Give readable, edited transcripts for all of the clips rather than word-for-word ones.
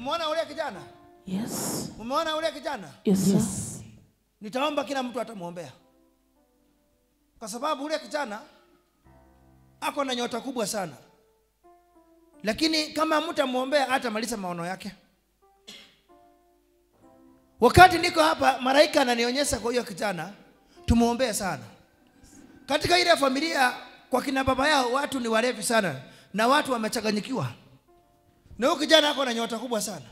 Umeona ule kijana? Yes. Umeona ule kijana? Yes. Yes. Nitaomba kila mtu atamuombea. Kwa sababu ule kijana ako na nyota kubwa sana. Lakini kama mtamuombea hatamaliza maono yake. Wakati niko hapa malaika ananionyesha kwa hiyo kijana tumuombee sana. Katika ile familia kwa kina baba yao watu ni walevi sana na watu wamechanganyikiwa. Na huyo kijana ako na nyota kubwa sana.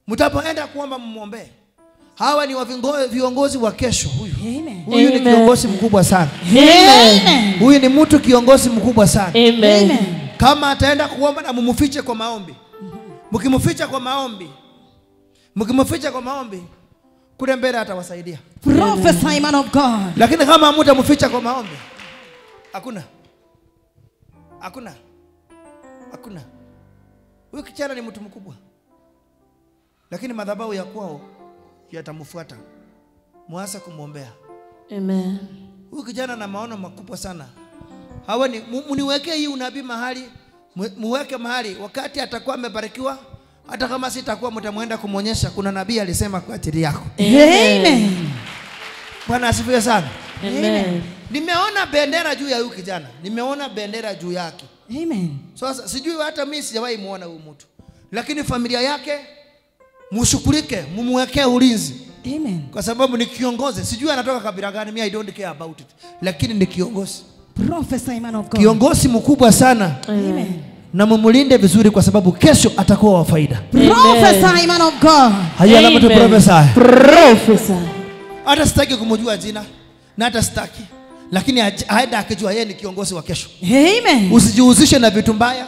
Mtapoenda kuomba mmuombee. Hawa ni viongozi wa kesho huyu. Amen. Huyu ni kiongozi mkubwa sana. Amen. Huyu ni mtu kiongozi mkubwa sana. Amen. Amen. Kama ataenda kuomba na mumfiche kwa maombi. Mkimficha kwa maombi. Mkimficha kwa maombi kule mbele atawasaidia. Prophesy, man of God. Lakini kama hamtamficha kwa maombi, hakuna. Hakuna. Hakuna. Huyu kijana ni mtu mkubwa. Lakini madhabahu ya kwao yatamfuata. Muanze kumuombea. Amen. Huyu kijana na maono makubwa sana. Hawa ni mniwekee hii unabii mahali, muweke mahali wakati atakuwa amebarikiwa, hata kama sitakuwa mtamwenda kumuonyesha kuna nabii alisema kwa ajili yako. Amen. Bwana asifiwe sana. Amen. Nimeona bendera juu ya huyu kijana. Nimeona bendera juu yake. Amen. Sasa sijui hata mimi sijawahi muona huyu mtu. Lakini familia yake mshukurike, mumwekee ulinzi. Amen. Kwa sababu ni kiongozi. Sijui anatoka kabila gani, mimi I don't care about it. Lakini ni kiongozi. Prophesy, man of God. Kiongozi mkubwa sana. Amen. Na mumulinde vizuri kwa sababu kesho atakuwa wa faida. Prophesy, man of God. Haya na mtu prophesy. Prophesy. Hata sitaki kumjua jina na hata sitaki. Lakini aenda akijua yeye ni kiongozi wa kesho. Amen. Usijihusishe na vitu mbaya.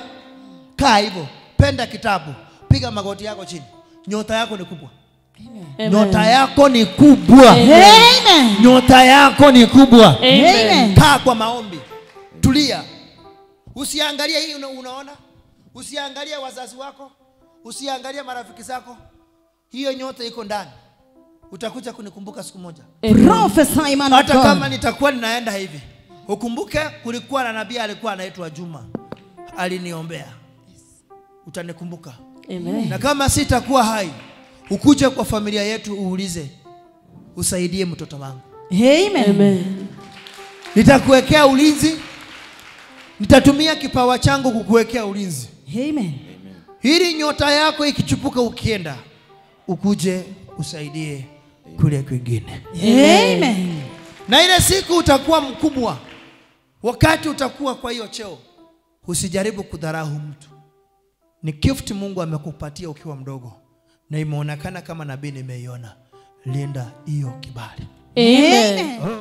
Kaa hivyo. Penda kitabu. Piga magoti yako chini. Nyota yako ni kubwa. Amen. Nyota yako ni kubwa. Amen. Nyota yako ni kubwa. Amen. Kaa kwa maombi. Tulia. Usiangalie hii unaona. Usiangalie wazazi wako. Usiangalie marafiki zako. Hiyo nyota iko ndani. Utakuja kunikumbuka siku moja. Prophesy, man of God. Hata kama nitakuwa ninaenda hivi, ukumbuke kulikuwa na nabii alikuwa anaitwa Juma. Aliniombea. Utanikumbuka. Amen. Na kama sitakuwa hai, ukuje kwa familia yetu uulize, usaidie mtoto wangu. Amen. Amen. Nitakuwekea ulinzi. Nitatumia kipawa changu kukuwekea ulinzi. Amen. Hili nyota yako ikichupuka ukienda, ukuje usaidie kule kwingine. Amen. Na ile siku utakuwa mkubwa. Wakati utakuwa kwa hiyo cheo, usijaribu kudharau mtu. Ni gift Mungu amekupatia ukiwa mdogo. Na imeonekana kama nabii nimeiona. Linda hiyo kibali. Amen. Oh.